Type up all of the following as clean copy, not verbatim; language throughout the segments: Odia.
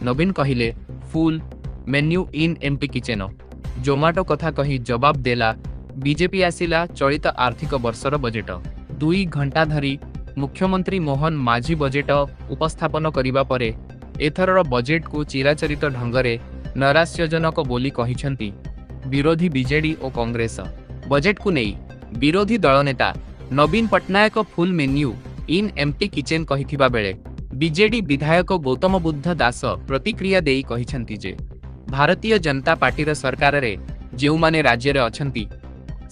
ନବୀନ କହିଲେ full menu in empty kitchen. Zomato କଥା କହି ଜବାବ ଦେଲା ବିଜେପି। ଆସିଲା ଚଳିତ ଆର୍ଥିକ ବର୍ଷର ବଜେଟ। 2 ଘଣ୍ଟା ଧରି ମୁଖ୍ୟମନ୍ତ୍ରୀ ମୋହନ ମାଝୀ ବଜେଟ ଉପସ୍ଥାପନ କରିବା ପରେ ଏଥରର ବଜେଟକୁ ଚିରାଚରିତ ଢଙ୍ଗରେ ନୈରାଶ୍ୟଜନକ ବୋଲି କହିଛନ୍ତି ବିରୋଧୀ ବିଜେଡି ଓ କଂଗ୍ରେସ। ବଜେଟକୁ ନେଇ ବିରୋଧୀ ଦଳ ନେତା ନବୀନ Patnaik full menu in empty kitchen କହିଥିବା ବେଳେ ବିଜେଡି ବିଧାୟକ ଗୌତମ ବୁଦ୍ଧ ଦାସ ପ୍ରତିକ୍ରିୟା ଦେଇ କହିଛନ୍ତି ଯେ ଭାରତୀୟ ଜନତା ପାର୍ଟିର ସରକାରରେ ଯେଉଁମାନେ ରାଜ୍ୟରେ ଅଛନ୍ତି,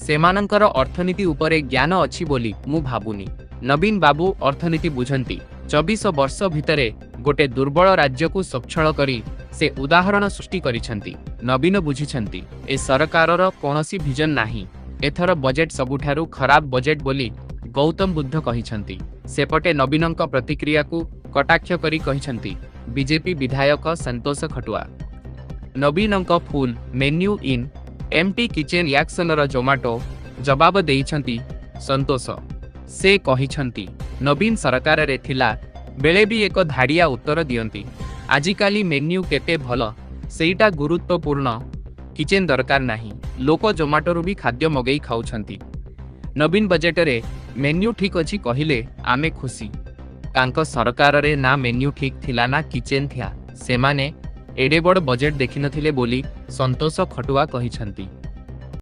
ସେମାନଙ୍କର ଅର୍ଥନୀତି ଉପରେ ଜ୍ଞାନ ଅଛି ବୋଲି ମୁଁ ଭାବୁନି। ନବୀନ ବାବୁ ଅର୍ଥନୀତି ବୁଝନ୍ତି। 24 ବର୍ଷ ଭିତରେ ଗୋଟେ ଦୁର୍ବଳ ରାଜ୍ୟକୁ ସଚ୍ଛଳ କରି ସେ ଉଦାହରଣ ସୃଷ୍ଟି କରିଛନ୍ତି। ନବୀନ ବୁଝିଛନ୍ତି, ଏ ସରକାରର କୌଣସି ଭିଜନ ନାହିଁ। ଏଥର ବଜେଟ୍ ସବୁଠାରୁ ଖରାପ ବଜେଟ୍ ବୋଲି ଗୌତମ ବୁଦ୍ଧ କହିଛନ୍ତି। ସେପଟେ ନବୀନଙ୍କ ପ୍ରତିକ୍ରିୟାକୁ କଟାକ୍ଷ କରି କହିଛନ୍ତି ବିଜେପି ବିଧାୟକ ସନ୍ତୋଷ ଖଟୁଆ। ନବୀନଙ୍କ full menu in empty kitchen ରିଆକ୍ସନର ଜୋମାଟୋ ଜବାବ ଦେଇଛନ୍ତି ସନ୍ତୋଷ। ସେ କହିଛନ୍ତି, ନବୀନ ସରକାରରେ ଥିଲା ବେଳେ ବି ଏକ ଧାଡ଼ିଆ ଉତ୍ତର ଦିଅନ୍ତି। ଆଜିକାଲି ମେନ୍ୟୁ କେତେ ଭଲ, ସେଇଟା ଗୁରୁତ୍ୱପୂର୍ଣ୍ଣ, କିଚେନ୍ ଦରକାର ନାହିଁ। ଲୋକ ଜୋମାଟୋରୁ ବି ଖାଦ୍ୟ ମଗେଇ ଖାଉଛନ୍ତି। ନବୀନ ବଜେଟରେ ମେନ୍ୟୁ ଠିକ୍ ଅଛି କହିଲେ ଆମେ ଖୁସି। ତାଙ୍କ ସରକାରରେ ନା ମେନ୍ୟୁ ଠିକ୍ ଥିଲା ନା କିଚେନ୍ ଥିଲା। ସେମାନେ ଏଡ଼େ ବଡ଼ ବଜେଟ୍ ଦେଖିନଥିଲେ ବୋଲି ସନ୍ତୋଷ ଖଟୁଆ କହିଛନ୍ତି।